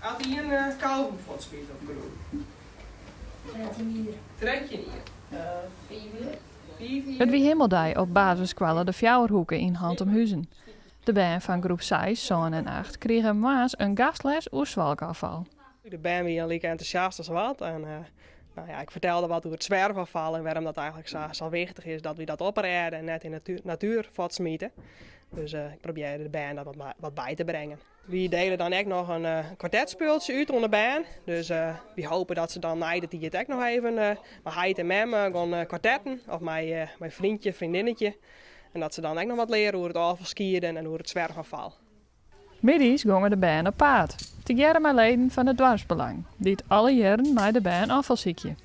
At ien kaugom fuortsmyt op de grûn. 13 jier. 13 jier. 5 jier. 5 jier. It wie himmeldei op basisskoalle De Fjouwerhoeke yn Hantumhuzen. De bern fan groep 6, 7 en 8 krigen moarns in gastles oer swalkôffal. De bern wiene like entûsjast as wat. En nou ja, ik fertelde wat oer it swerfôffal en wêrom dat eigenlik sa wichtich is dat wy dat oprêde en net yn de natuer fuortsmite. Dus ik probearje de bern dat wat by te brengen. Wy diele dan ek noch in kwartetspultsje út oan de bern. Dus wy hope dat se dan nei de tiid ek noch even mei heit en mem gaan kwartetten of mei vriendje, vriendinnetje. En dat se dan ek noch wat leare oer it ôffal skieden en oer it swerfôffal. Middeis gongen de bern op paad, tegearre mei leden fan it doarpsbelang, dy't alle jierren mei de bern ôffal sykje.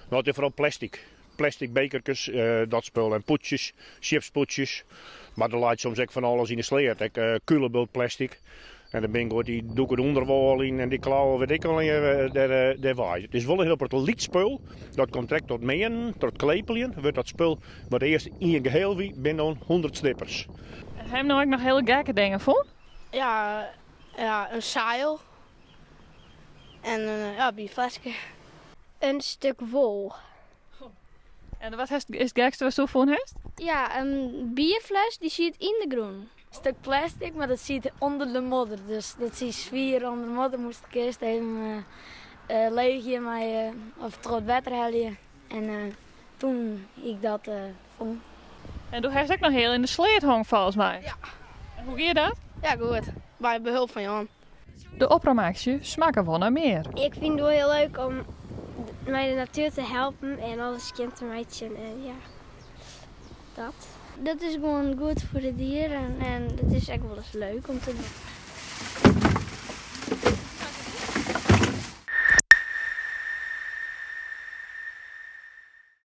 No, it is foaral plastic. Plastic bekerkes, dat spul en pûdsjes, chipspûdsjes. Mar der leit soms ek fan alles yn de sleat, ek kulebult plastic. En der binne guod dy dûke de ûnderwâl yn en dy klauwe wit ik al dêr dêr wei. It is wol in hiel protte lyts spul, dat komt direkt troch it meanen, troch it klepeljen, wurdt dat spul wat earst ien geheel wie, binne dan 100 snippers. En ha jim no ek noch hiele gekke dingen fûn? Ja, ja, in seil en in ja, bierfleske. In stik wol. En wat is it gekste watsto fûn hast? Ja, in bierfles dy siet yn de grûn. In stik plastic, mar dat siet ûnder de modder. Dus dat siet swier ûnder de modder. Moast ik earst even leegje mei, of troch it wetter helje. En toen hie ik dat fûn. En do hast ek noch hiel yn de sleat hong folgens my. Ja. En hoe gie dat? Ja, goed. By behulp fan Jan. De opromaksje smakke wol nei mear. Ik fyn it wol hiel leuk om mei de natuer te helpen en alles skjin te meitsjen en ja, dat. Dat is gewoan goed foar de dieren en it is ek wolris leuk om te dwaan.